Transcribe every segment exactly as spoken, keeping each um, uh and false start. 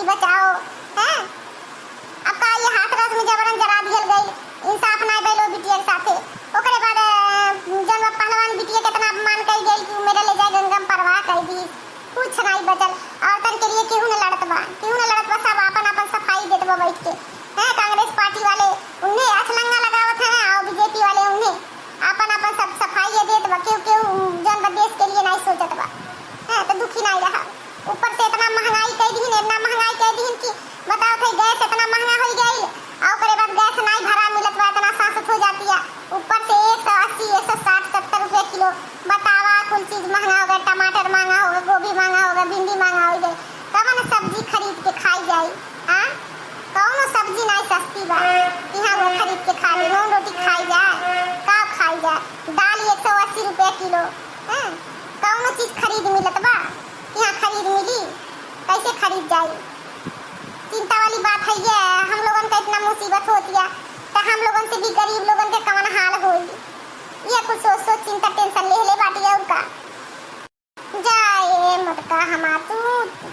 बचाओ, हैं? अब का ये हाथरस में जबरन जरा दिहल गइल, इंसाफ नाई भइल ओ बिटिया के साथे। ओकरे बाद, अ, जौन बा पहलवान बिटिया के इतना अपमान कइल गइल कि उ मेरे ले जाए गंगा में परवाह कइ दी। कुछ नाई बचल। औरतन के लिए केहू न लड़त बा, केहू न लड़त बा, सब आपन आपन सफाई देत बा बैठ के। हैं, कांग्रेस पार्टी वाले उन्हें अछलंगा लगावत हैं, और बीजेपी वाले उन्हें आपन आपन सब सफाई ये देत बा। केहू केहू जौन बा देश के लिए नाई सोचत बा। हैं, तो दुखी नाई रहा। ऊपर से इतना महंगाई कइ दिहिन, इतना महंगाई कइ दिहिन कि बताओ थे, गैस इतना महंगा होइ गइल, और ओकरे बाद गैस नाई भरा मिलत बा, इतना सांसत हो जाती है। ऊपर से एक सौ अस्सी, एक सौ साठ, सत्तर रुपया किलो। बतावा, कुल चीज महंगा हो गए, टमाटर महंगा हो गए, गोभी महंगा हो गए, भिंडी महंगा हो गए, कवन सब्जी खरीद के खाई जाई? आ, कौनो सब्जी नाई सस्ती बा, यहाँ वो खरीद के खा ली, नून रोटी खाई जाए, का खाई जाए? दाल एक सौ अस्सी रुपया किलो, हैं? कौनो चीज खरीद मिलत बा? यहाँ खरीद मिली? कैसे खरीद जाई? चिंता वाली बात है ये, हम लोगन का इतना मुसीबत होती है, तो हम लोगन से भी गरीब लोगन के कवन हाल होई? ये कुल सोच सोच चिंता टेंशन ले ले बाटी और का। जा ए मोटका हमार, तू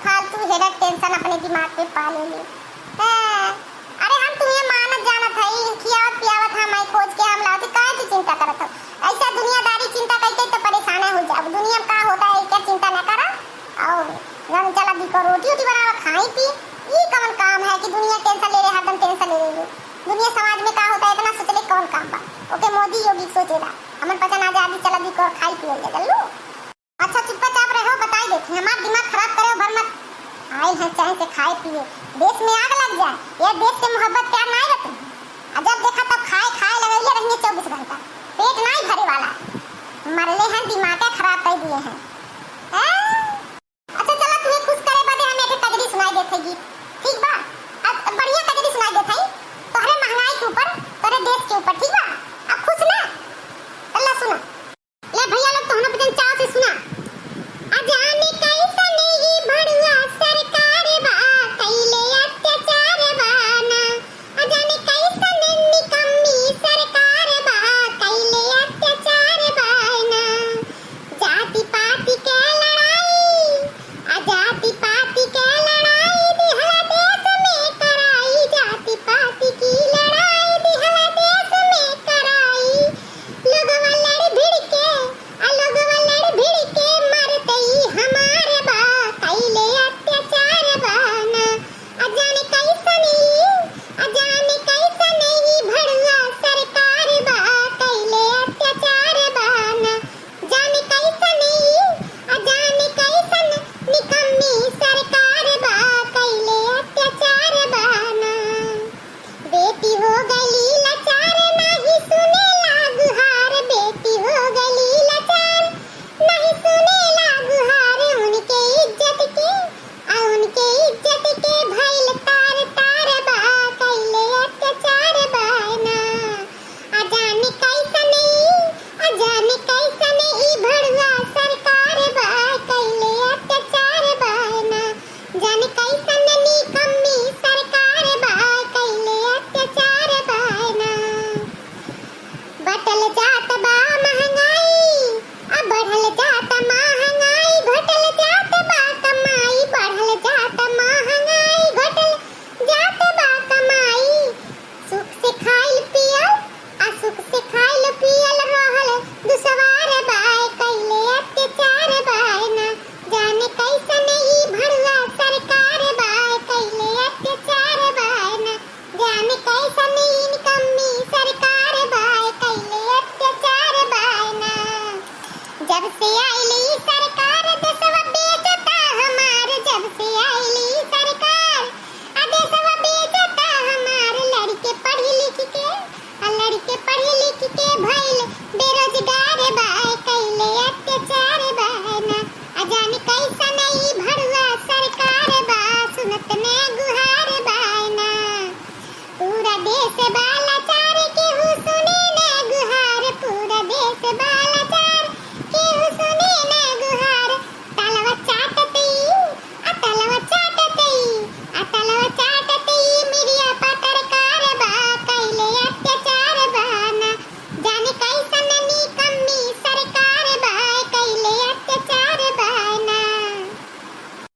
फालतू हेडक टेंशन अपने दिमाग पे पा ले ले। हैं, अरे हम तुम्हें मानत जानत हई, खियावत पियावत हम आई, खोज के हम लावत, काहे तू चिंता करत हो? ऐसा दुनियादारी चिंता कई कई तो परेशान हो जाओ। दुनिया में का होता है, क्या चिंता ना करा। और घर चला दी को रोटी उटी बनावा, खाई पी। ई कवन काम है कि दुनिया टेंशन ले ले, हरदम टेंशन ले ले। दुनिया समाज में का होता है, इतना सोचले कौन काम बा? ओके मोदी योगी सोचेला। हमन पचन आजादी चला दी को खाई पियल जा, चल लो। अच्छा चुप्पा चाप रहो, बताई देती, हमार दिमाग खराब करे भर मत। आए हैं चैन से खाए पिए, देश में आग लग जाए, ये देश से मोहब्बत प्यार ना आए तुम। आ जब देखा तब खाए खाए लगैले रहिए चौबीस घंटा, पेट नहीं भरे वाला है। मरले हैं, दिमाग खराब कर दिए हैं। हैं? अच्छा चला, तुम्हें खुश करे बदे हम एक कजरी सुनाई देते गीत, ठीक बा? अब बढ़िया कजरी सुनाई देते हैं, तोहरे महंगाई के ऊपर, तोहरे देश के ऊपर, ठीक?